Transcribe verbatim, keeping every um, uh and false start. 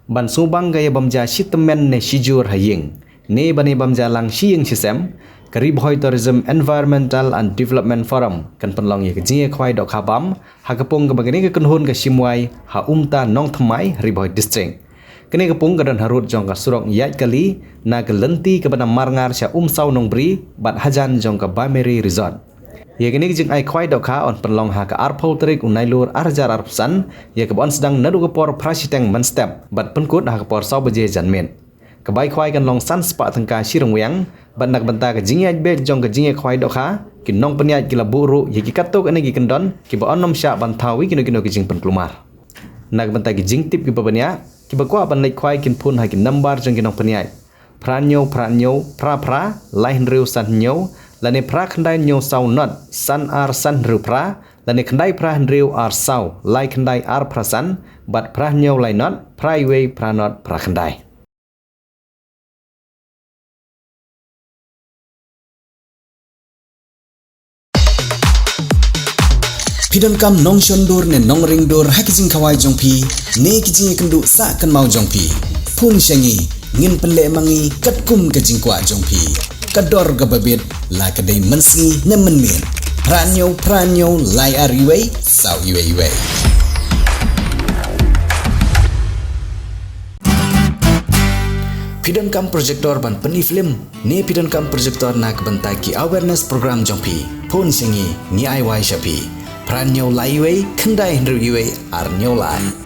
Ban sngewbang ka ïa bam ja shi tymmen ne shi jur ha ïing, ne ban ïa bam ja lang shi ïing shi sem, ka Ri Bhoi Tourism Environmental and Development Forum kan pynlong ïa ka jingïakhwai dohkha bam ha ka pung kaba kane ka kynhun ka shim wai ha Umta Nongthymmai, Ri Bhoi District. Kane ka pung ka don harud jong ka surok ïaid kali na ka lynti kaba na Marngar sha Umsaw Nongbri bad hajan jong ka Bameri Resort. Ïa kane ka jingai khwai dohkha yn pynlong ha ka arphew tarik u Nailur ar hajar arphew san, ïa kaba yn sdang naduh ka por phra shiteng mynstep bad pynkut ha ka por saw baje janmiet. Ka bai khwai kan long san spah tyngka shi ryngwiang, bad na ka bynta ka jingïaid beit jong ka jingïakhwai dohkha, ki nongpynïaid ki la buh ruh ïa ki katto katne ki kyndon kiba yn nym shah ban thaw ïa kino kino ki jingpynkulmar. Na ka bynta ki jingtip kiba bniah, kiba kwah ban leit khwai kin phone ha ki nambar jong ki nongpynïaid: phra hynñiew phra hynñiew phra phra lai hynriew san hynñiew, lane phra khyndai hynñiew saw not san ar san hynriew phra, lane khyndai phra hynriew ar saw lai khyndai ar phra san, bad phra hynñiew lai not phra iwei phra not phra khyndai. Phi donkam nongshon dur ne nongring dur ha ki jingkhawai jong phi ne ki jingïakynduh sah kynmaw jong phi? Phone sha ngi, ngin pynleh ma ngi katkum ka jingkwah jong phi. Ka dor kaba bit, la ka dei mynsngi ne mynmiet. Phra hynñiew phra hynñiew lai ar iwei saw iwei iwei. Phi donkam projector ban pyni film ne phi donkam projector na ka bynta ki awareness program jong phi? Phone sha ngi, ngi ai wai sha phi. Phra hynñiew lai iwei khyndai hynriew iwei ar hynñiew lai.